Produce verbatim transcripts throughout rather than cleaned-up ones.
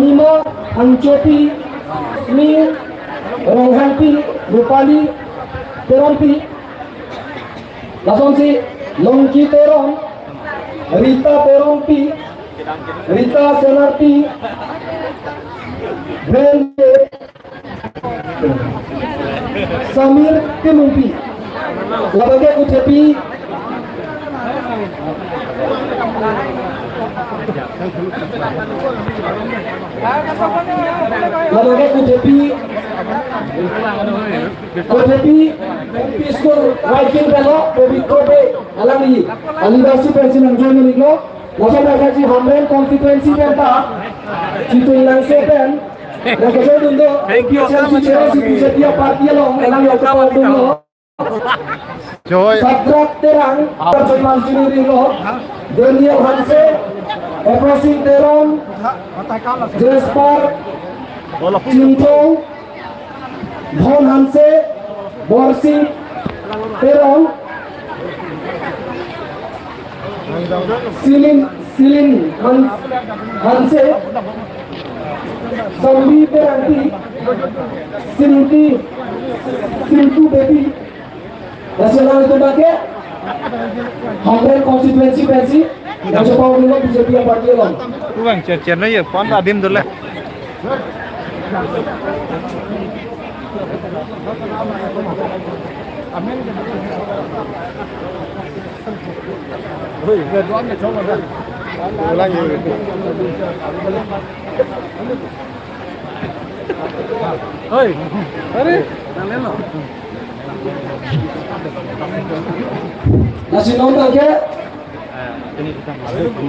Nima Phangchopi, Sni Ronghangpi, Rupali Teronpi, lasonsi Longki Teron, Rita Teronpi, Rita Senarpi, Brende, Samir Timungpi. Labangke kothepi. Labangke kothepi. Kothepi M P School Raikin Belo, Pobitro Bey, alangli, alangli bangsi pensi nangjoin iklo. Laso mereka si Hamren constituency pen ta, Chitung Langso pen, nangkejoin dun do, Thank you so much. P H L C chair si B J P party along, alangli auto pa dun do. Joy. Sadrak Terang, Terjun Manjuri Rilo, Daniel Hanse, Ephraim Teron, Jasper Chinthong, Dhon Hanse, Borsing Teron, Silin, Silin Hans-, Hanse, Sambi Terangpi, Sinti, Sintu Devi, National itu pakai Hamren constituency pensi, yang coba dulu B J P party along. Kurang cer-cer na ya, pon adim dulu. Oi, are, nasi nonta ke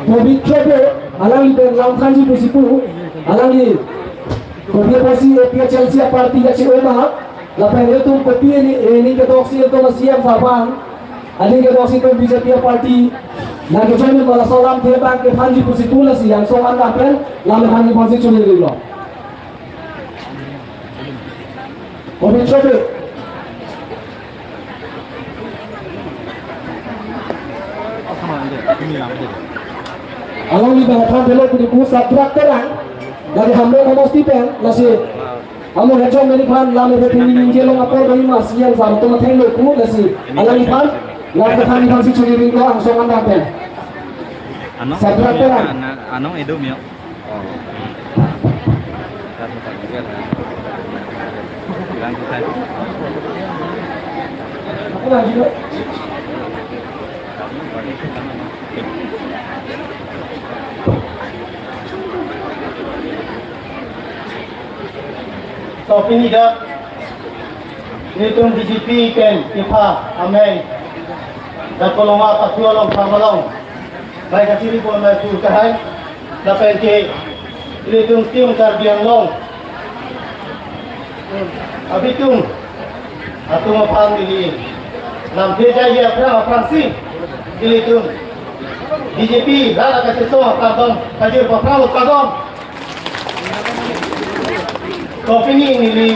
Pobitro Bey, alangli pen lam thanji pusi pu, alangli kopi apotsi A P H L C party kachi-o ma, lapen ilitum kopi ini, ini kedoksi ilitum C M sir aphan, aning kedoksi ilitum B J P party, nangkejoin ma laso alam ke bang kethanji pusi pu lasi angsong an lapen, lam thanji pusi chunirilo. Pobitro Bey. Alangli bang than delo pudi pu Sadrak Terang, dari Hamren homosti pen, lasi amo hejong meni phan, lam ebe theni ningje long apor dari mas, yang sama tuma thenglo pu, lasi alangliphan, lam thanji phansi chunirilo angsong an lapen. Ano, Sadrak Terang. Ano, ano, edo mio. So, pini dak, nelitum B J P pen kepha amei, dak Kolonga Pathu along, Pharmalong, bai kachiri pon bai pur kahai, lapen ke ilitum Team Karbi Anglong abitum atum aphan neli lamthe jai aphrang aphrangsi ilitum B J P rat akachesong aphan dong kajir paphrang lo kadong. Kopini neli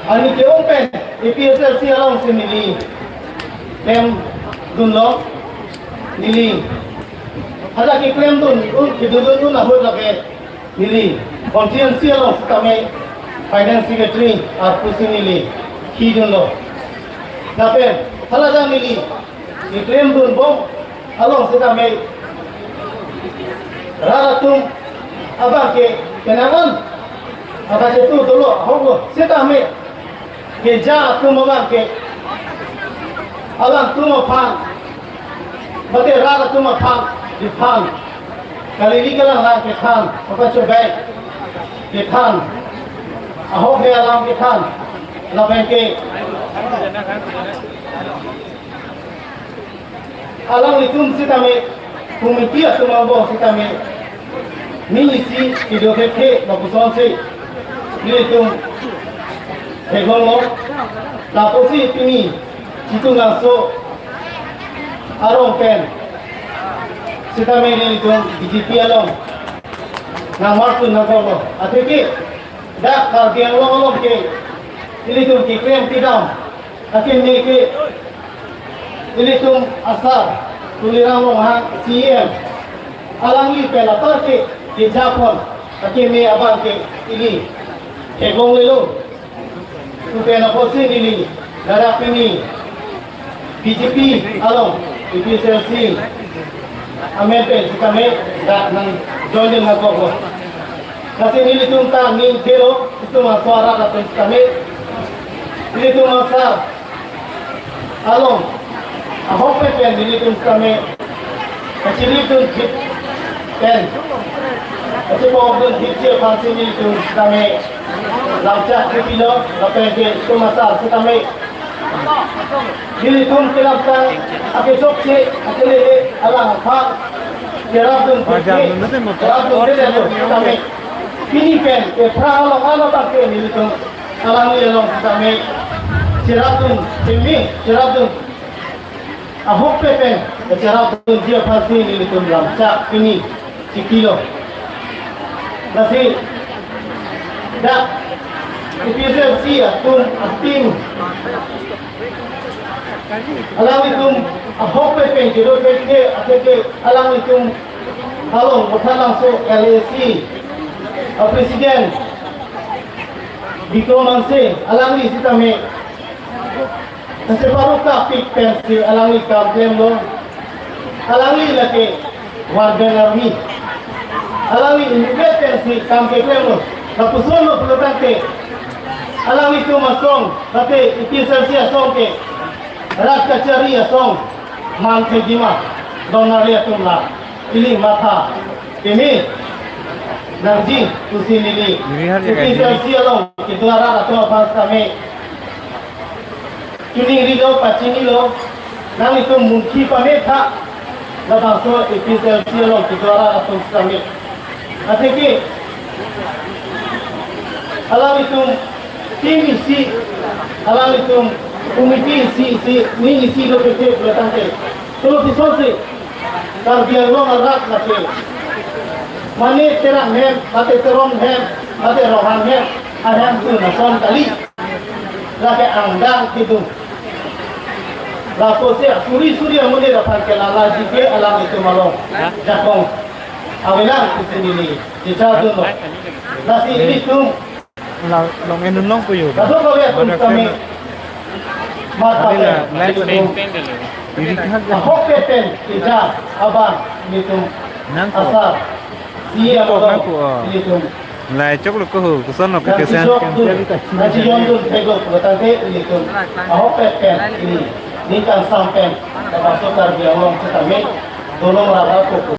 ani ke-ong pen A P H L C alongsi neli klemdunlo, neli hala keklemdun un, kedundun un ahut lake neli constituency along sitame finance secretary arpu si neli khidunlo. Lapen hala jang neli keklemdunbom along sitame rat atum abang ke kenangan akachetu dolo ahoklo sitame keja atum abang ke alangtum aphan, mate rat atum aphan, kethan, kalili kalang lang kethan, apa cobai kethan, ahok he alam kethan, lapen ke alanglitum sitame, komiti atum angbong sitame, neli si kedo thekthe lapusonsi nelitum theklonglo. Lapusi pini Chitung Langso arong pen sitame nelitum B J P along nangmarsun nangkoklo. Atheke dak Karbi Anglong along ke ilitum keklem kedam akeme ke ilitum asar Tuliram Ronghang C E M alangli pen apar ke kejapon akeme abang ke ili theklonglelo. Pu pen apotsi neli ladak pini B J P along A P H L C amen pen sitame dak nangjoin nangkoklo. Lasi nelitum ta ning delo, itum aso arat atum sitame, nelitum asar along ahokpet pen nelitum sitame kachiripdun thip pen, kachipokdun thipji aphansi nelitum sitame lamchak thipilo. Lapen ke itum asar sitame nelitum kelamtang akechokche akelele alang aphan cherapdun thipji, cherapdun thipji sitame pini pen ke phra along ano tangke nelitum alangli along sitame cherapdun thipji, cherapdun ahokpet pen cherapdunji aphansi nelitum lamchak pini chipilo. Lasi dak A P H L C atum atim alanglitum ahokpet pen kedo keke ateke alanglitum along Vothatlangso L A C a President Bikram Hanse alangli sitame kacheparu kapik pensi alangli kam klemlo. Alangli lake War Band Army. Alangli immediate pensi kam keklemlo. Lapuson lo pulo tangte alanglitum asong, mate A P H L C asong ke rat kachari asong, man thekji ma, donari atum la ili matha keme nangji pusi neli Iri har A P H L C along kedo arat atum aphan sitame chiningrilo, pachinilo, nanglitum munthi pametha, labangso A P H L C along kedo arat atum sitame. Ateke alanglitum team isi, alanglitum committee isi isi, ning isi lo kete pulo tangte, tolo pisonsi Karbi Anglong arat lake, mane Terang hem, mate Teron hem, mate Ronghang hem, ahem tu lason kali. Lake angdeng kedun. Lapusi suri suri amonit aphan ke lalaji ke alanglitum along jakong avelang pusi neli chechardunlo. Lasi ilitum La long en long puyo. Laso kave atum sitame matha Ari la pen live ilitum iri thak la. Ahokpet pen keja abang ilitum Nangko. Asar C M Nangko, along nangko, oh. Ilitum Lai choklo ko ho, koson lo ke kesen. Nangchijokdun, nangchijokdun theklo pulo tangte ilitum ahokpet pen ili ningkan sam pen labangso Karbi Anglong sitame dolong rara koko